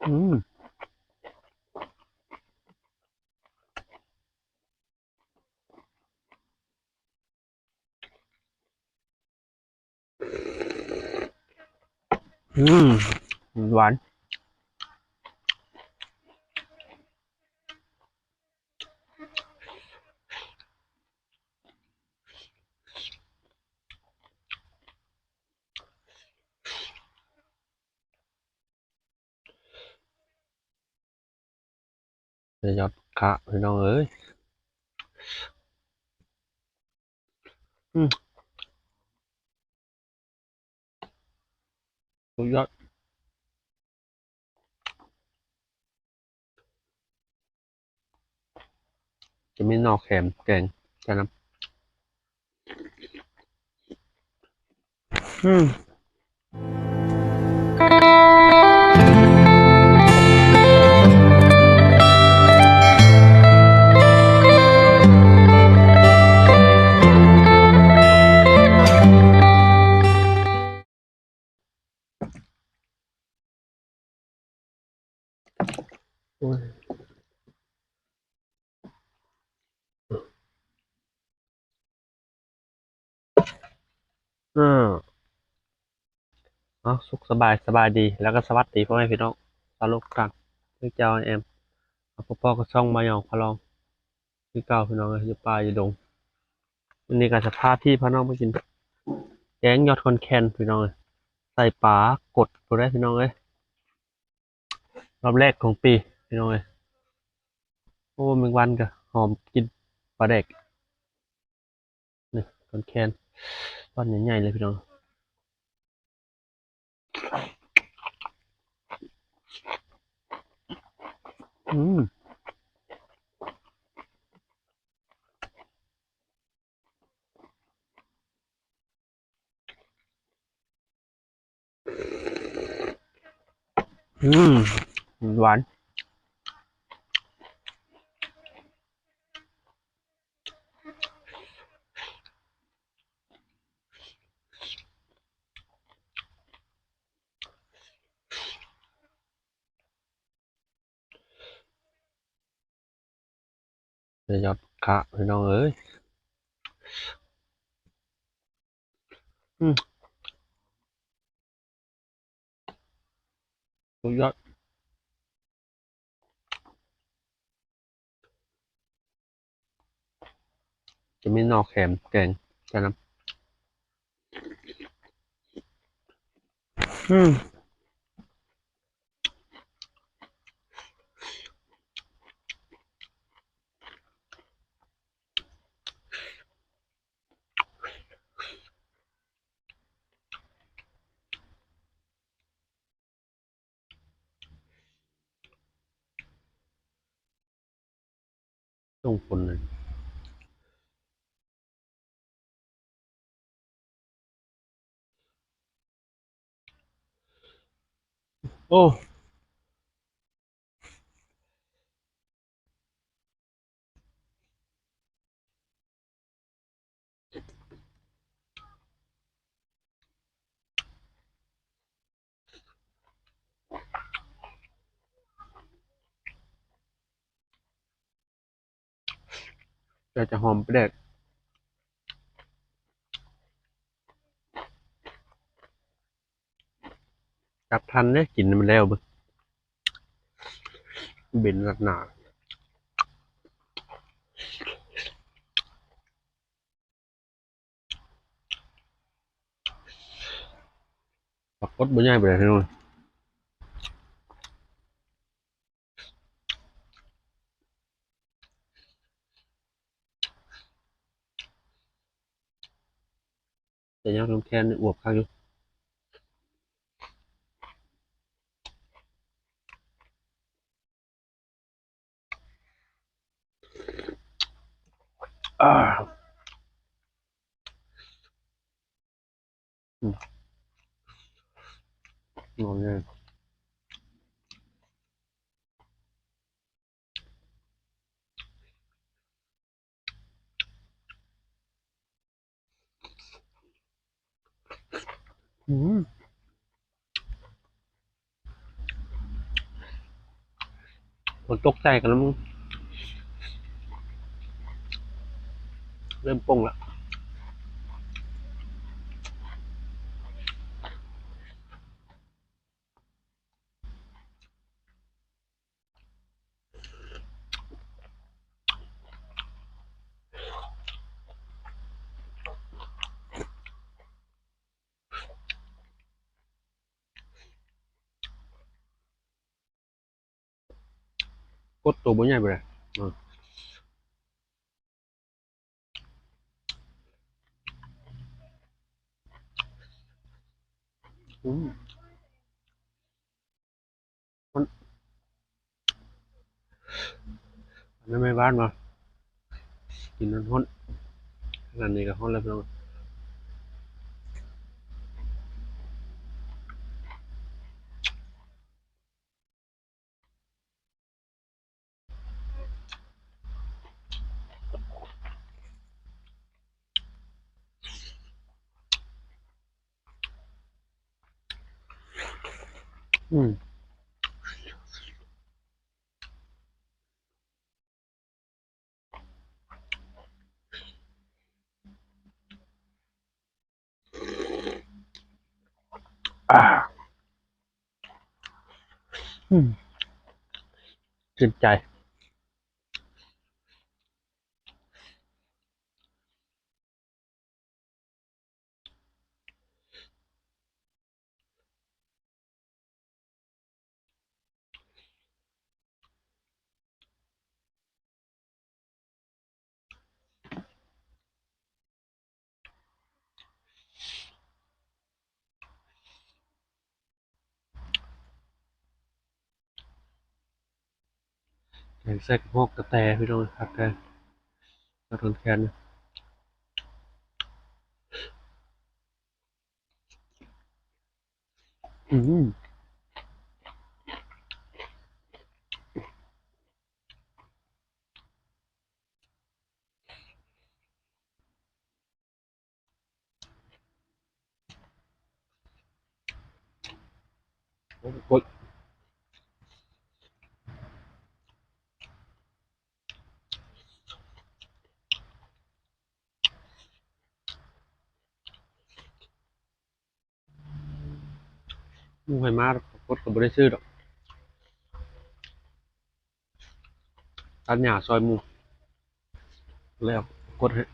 ອືມ ອືມ ຫວານ. ໄດ້ຍອດຂະ ພີ່ນ້ອງເອີຍ. ອືມ ສຸດຍອດ. ຈະມີໜໍ່ແຂມແກງໃສ່ນຳ. ອືມ. ໂອ້ຍ ເອີ ເອົາ ສຸກສະບາຍ ສະບາຍດີ ແລ້ວກໍສະຫວັດດີພໍ່ແມ່ພີ່ນ້ອງຊາວໂລກທຸກທ່ານ. ຄືເຈົ້າ ອ້າຍແອມ ມາພົບພໍ້ກັບຊ່ອງບ່າວຢອງພາລອງ ຄືເກົ່າພີ່ນ້ອງເອີຍ ຢູ່ປ່າຢູ່ດົງ. ມື້ນີ້ກໍຈະພາພີ່ພານ້ອງໄປກິນແກງຍອດຄອນແຄນພີ່ນ້ອງເອີຍ ໃສ່ປາກົດພຸ້ນເດ້ພີ່ນ້ອງເອີຍ. ລອບແລກຂອງປີພີ່ນ້ອງເອີຍ. ໂອ້ ແມງວັນກໍຫອມກິ່ນປາແດກ. ນີ້ ຄອນແຄນ ທ່ອນໃຫຍ່ໆ ເລີຍພີ່ນ້ອງ. ອືມ. ອືມ ຫວານ. ໄດ້ຍອດຂະ ພີ່ນ້ອງເອີຍ. ອືມ ສຸດຍອດ. ຈະມີໜໍ່ແຂມແກງໃສ່ນຳ. ອືມ. ສົ່ງຜົນເລີຍ. ໂອ້ ແຕ່ຈະຫອມປາແດກ. ຈັບທັນເດ້ ກິນໃຫ້ມັນແລ້ວເບິ່ງ ເບັນລັດໜາ. ປາກົດບໍ່ໃຫຍ່ປານໃດພີ່ນ້ອງ. ແຕ່ຍອດຄອນແຄນນີ້ອວບຄັກຢູ່. ອືມ ຫອມແຮງ. ອືມ. ຝົນຕົກໃສ່ກັນແລ້ວ ເລີ່ມປົ່ງລະ. ກົດໂຕບໍ່ໃຫຍ່ປານໃດ. ອືມ ຮ້ອນ ອັນນັ້ນແມ່ບ້ານບໍ່ ກິນຮ້ອນໆ ອັນນີ້ກໍຮ້ອນແລ້ວພີ່ນ້ອງ. ອືມ ອາ ອືມ ຊື່ນໃຈ. ແກງໃສ່ກະຮອກກະແຕພີ່ນ້ອງ ຄັກແທ້ ຄັກແທ້. ອືມ ໂອ້ຍ ໝູ່ໃຫ້ມາ ກົດກໍບໍ່ໄດ້ຊື້ດອກ ຕັດຫຍ້າຊ່ອຍໝູ່ ແລ້ວກົດໃຫ້.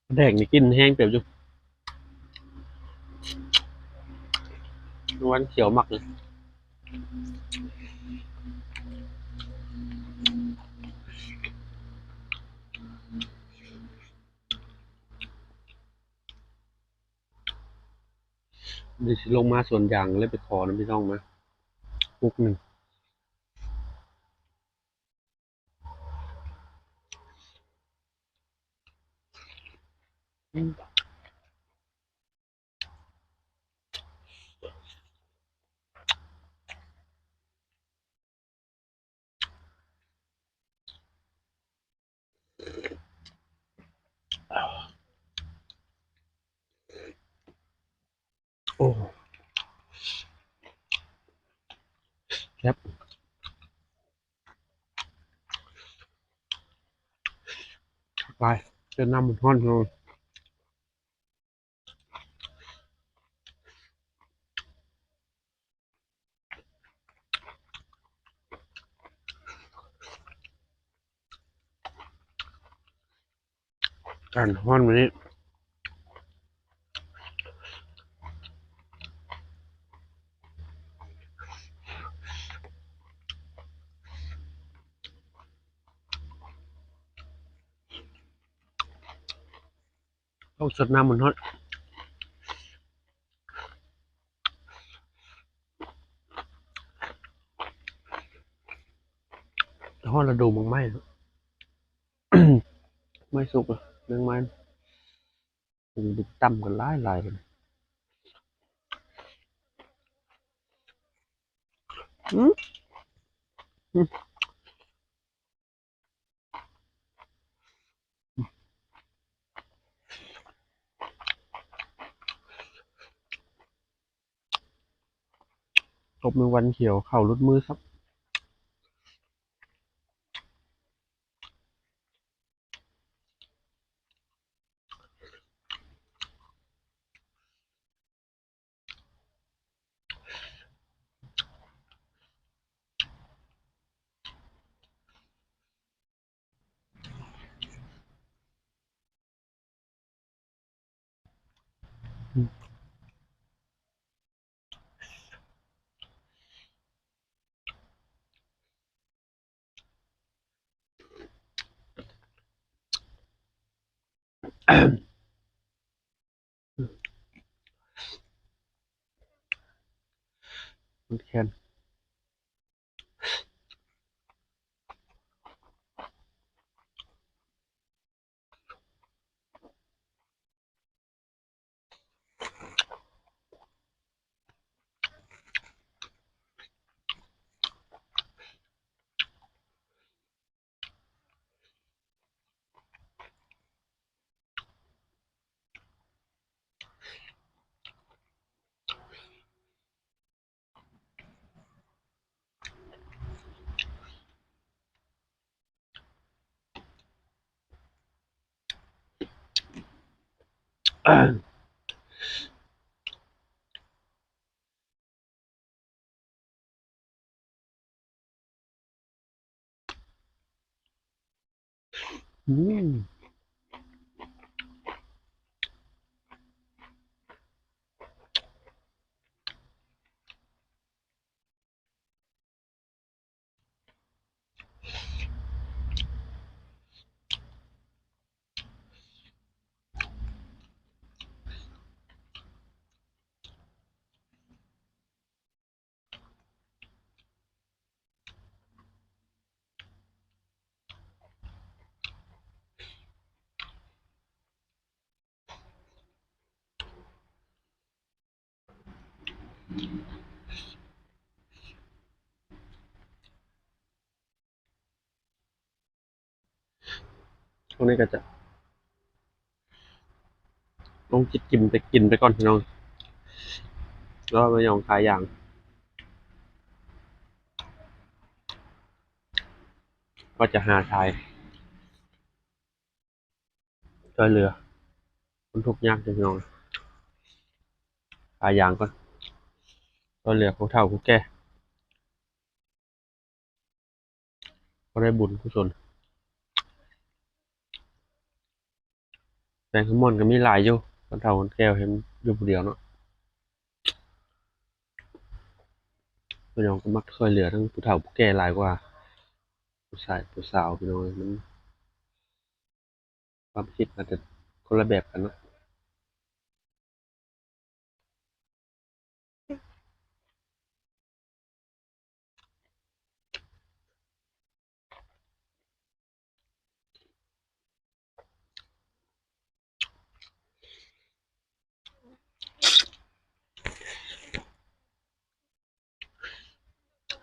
ປາແດກນີ້ກິນແຮງເຕີບຢູ່ ວັນຂຽວມັກເລີຍ. ນີ້ຊິລົງມາສວນຢາງ ເລີຍໄປຂໍນຳພີ່ນ້ອງມາປຸກໜຶ່ງ. ໂອ້ ແຊບ ຫຼາຍ ເຈີນ້ຳຮ້ອນໆ. ອາກາດຮ້ອນມື້ນີ້ ຕ້ອງຊົດນ້ຳມັນຮ້ອນ. ໂອ້ ຮອດລະດູໝາກໄມ້ແລ້ວ ໄມ້ສຸກແລ້ວ ແມງໄມ້ ປຸງຕຶກຕຳກັນຫຼາຍໆ ບັດນີ້ ອືມ ອືມ. ກົບແມງວັນຂຽວ ເຂົ້າຫຼຸດມືຊ້ຳ. ມັນແຄນ. ອືມ. ຊ່ວງນີ້ກໍຈະລົງຈິດກິນໄປ ກິນໄປກ່ອນພີ່ນ້ອງ ແລ້ວມາຫຍ້ອງຂາຢາງ ວ່າຈະຫາຂາຍ ຊ່ວຍເຫຼືອຄົນທຸກຍາກເດີພີ່ນ້ອງ ຂາຢາງກ່ອນ ຊ່ວຍເຫຼືອຜູ້ເຖົ້າຜູ້ແກ່ ພໍໄດ້ບຸນກຸສົນ ແປງຄຳມ່ອນກໍມີຫຼາຍຢູ່ ຄົນເຖົ້າຄົນແກ່ເຫັນຢູ່ຜູ້ດຽວເນາະ ພີ່ນ້ອງກໍມັກຊ່ວຍເຫຼືອທັງຜູ້ເຖົ້າຜູ້ແກ່ຫຼາຍກວ່າຜູ້ຊາຍຜູ້ສາວ ພີ່ນ້ອງເອີຍ ມັນ ຄວາມຄິດອາດຈະຄົນລະແບບກັນເນາະ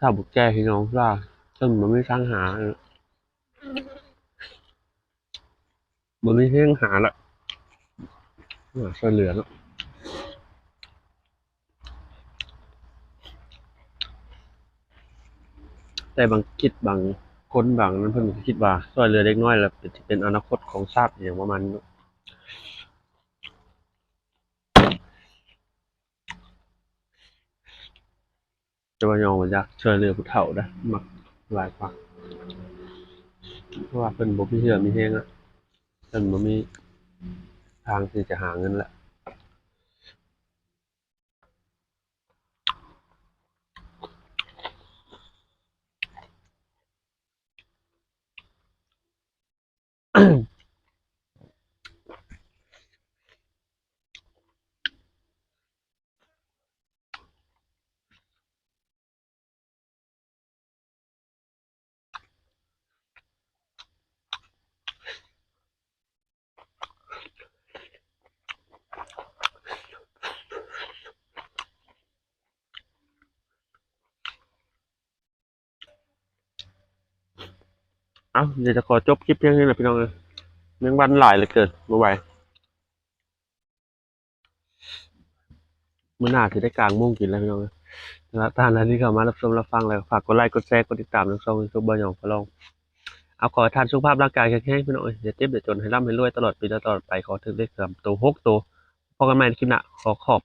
ຖ້າບໍ່ແກ່ພີ່ນ້ອງວ່າ ເຊິ່ງບໍ່ມີທາງຫາ ບໍ່ມີແຮງຫາລະ ມາຊ່ວຍເຫຼືອເນາະ ແຕ່ບາງ ຄິດບາງຄົນບາງນັ້ນ ເພິ່ນກໍຄິດວ່າຊ່ວຍເຫຼືອເດັກນ້ອຍລະ ເປັນ ຊິເປັນອະນາຄົດຂອງຊາດ ອີ່ຫຍັງປະມານນີ້ເນາະ. ແຕ່ວ່າຍ້ອນວ່າຢາກຊ່ວຍເຫຼືອຜູ້ເຖົ້າເດ້ ມັກຫຼາຍກວ່າ ເພາະວ່າເພິ່ນບໍ່ມີເຫື່ອມີແຮງລະ ເພິ່ນບໍ່ມີທາງທີ່ຈະຫາເງິນລະ. ເອົ້າ ດຽວຈະຂໍຈົບຄລິບພຽງເທົ່ານີ້ແຫຼະພີ່ນ້ອງເອີຍ ແມງວັນຫຼາຍເຫຼືອເກີນ ບໍ່ໄຫວ. ມື້ໜ້າຊິໄດ້ກາງມຸ້ງກິນແລ້ວພີ່ນ້ອງເອີຍ. ສຳລັບທ່ານໃດທີ່ເຂົ້າມາຮັບຊົມຮັບຟັງແລ້ວ ຝາກກົດໄລກົດແຊ ກົດຕິດຕາມທາງຊ່ອງຢູທູບ ບ່າວຫຍອງພະລອງ. ເອົາ ຂໍໃຫ້ທ່ານສຸຂະພາບຮ່າງກາຍແຂງແຮງພີ່ນ້ອງເອີຍ ຢ່າເຈັບຢ່າຈົນ ໃຫ້ລ່ຳໃຫ້ລວຍຕະຫຼອດປີ ແລະ ຕະຫຼອດໄປ. ຂໍຖືກເລກສາມໂຕ ຫົກໂຕ. ພົບກັນໃໝ່ໃນຄລິບໜ້າ. ຂໍຂອບ